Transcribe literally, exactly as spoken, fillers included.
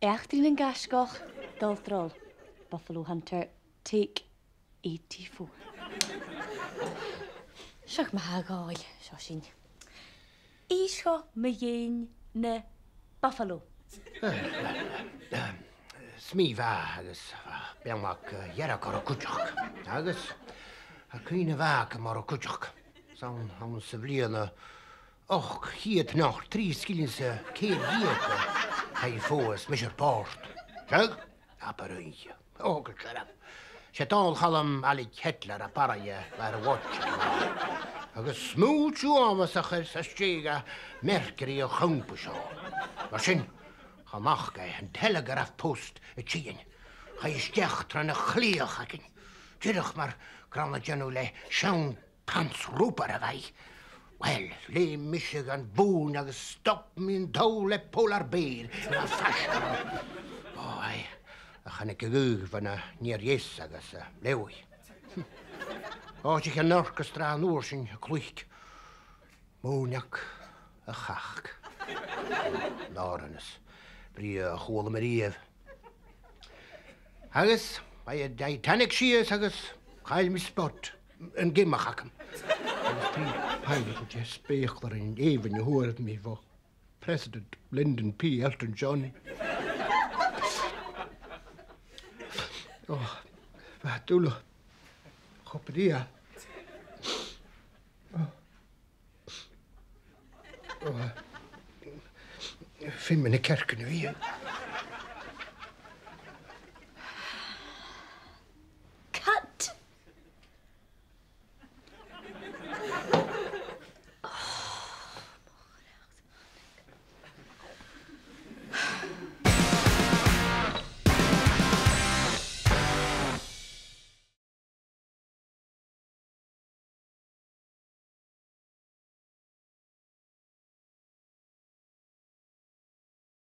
Eachdraidh nan Gaisgeach, dol-a-throll, Buffalo Hunter, take eighty-four. Seo ma-thà, a ghaoil, seo sinn. Innis dhomh mu dheidhinn na Buffalo. 'S mi a bh' ann agus bha beannachd dhearg orra cuideachd. Agus tha cuimhne mhath agam orra cuideachd. 'S ann, ann sa bhliadhna ochd ceud naochad 's a trì sgillinn 's a ceithir deug a chaidh fodha mise air bòrd. Seadh? Abair oidhche. Ò, gu dearbh. 'S e Dòmhnall Chaluim Ailig Hitler a b' fheàrr a bha air a' bhòrd. Agus smùid uabhasach air an stèidh Mercury a' chompass seo. Mar sin, chan fhaca e an Telegraph Post a' tighinn. Chaidh e a-steach tro na cladhaich againn. Dìreach mar gun robh e a' dèanamh le seann pants rùbair a bha i. Uill, leum mise dhan bhùrn agus stob mi an toll le polar bear a bha faisg orm. Ò, aidh, ach thàinig a' ghaoth bhon an fhear dheas agus, eh, leugh i. Dh'òrdaich an orchestra an uair sin a' cluich Mòine a' Chait. An t-òran as brèagha a chuala mi a-riamh. Agus, bha i a' dol a Titanic sìos agus chaill mi spot an giomach agam. Agus bha pilot a' dol a speuclairean èibhinn a fhuair mi bho President Lyndon P Elton John. Ò, bha e duilich cho brèagha. Ò. Ò, feumaidh mi na cearcan a bhith.